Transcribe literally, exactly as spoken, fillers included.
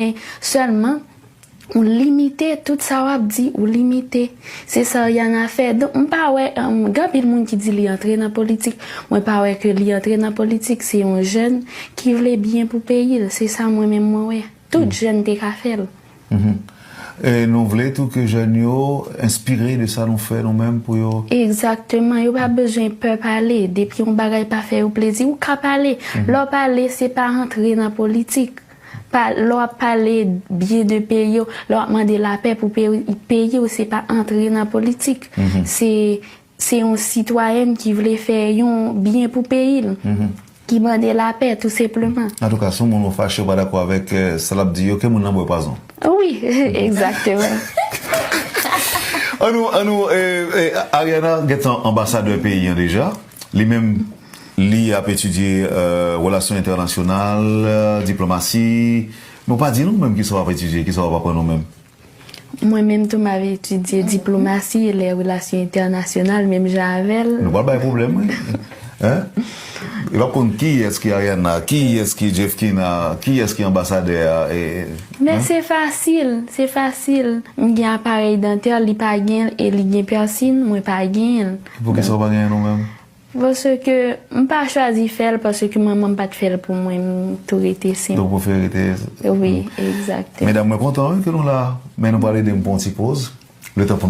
Men sèlman, ou limite tout sa w ap di, ou limite. Se sa Ariana fè. Donk, m pa wè, um, gen anpil moun ki di li antre nan politik. Mwen pa wè ke li antre nan politik. Se yon jèn ki vle byen pou peyi l. Se sa mwen menm mwen wè. Tout jèn te ka fè l. E nou vle tou ke jèn yo enspire de sa nou fè nou menm pou yo. Egzakteman, yo pa bezwen pè pale. Depi yon bagay pa fè yo plezi, ou ka pale. Lè w pale, se pa antre nan politik. Pa, lè w ap pale byen de peyi w, lè w ap mande lapè pou peyi, peyi w, se pa antre nan politik. Se, se yon sitwayèn ki vle fè yon byen pou peyi l, ki mande lapè, tou senpleman. Antouka, si yon moun ou fache, ou pa dakò avèk eh, sa l ap di yo, ke moun nan bwè pwazon. Wi, egzakteman. Annou, annou, eh, eh, Ariana gentan anbasadè peyi an deja. Li menm, li ap etidye eh, relasyon entènasyonal, eh, diplomasi. Nou pa di nou menm kisa w ap etidye, kisa w ap aprann ou menm. Mwen menm tou m ap etidye diplomasi e lè relasyon entènasyonal, menm jan avè l. Nou pral bay pwoblèm, wi. Hein? Li p ap konn kiyès ki Ariana, kiyès ki Jeffkina, kiyès ki anbasadè a. E, Men se fasil, se fasil. M gen aparèy dantè, li pa gen l, e li gen pèsin, mwen pa gen l. Poukisa w pa gen nou menm? Paske m pa chwazi fè l, paske manman m pa t fè l pou mwen, m tou rete senp. Donk, ou prefere rete. Wi, egzakteman. Medam, mwen kontan, wi, ke nou la, men nou pral ede m pran yon ti poz. Letan pou n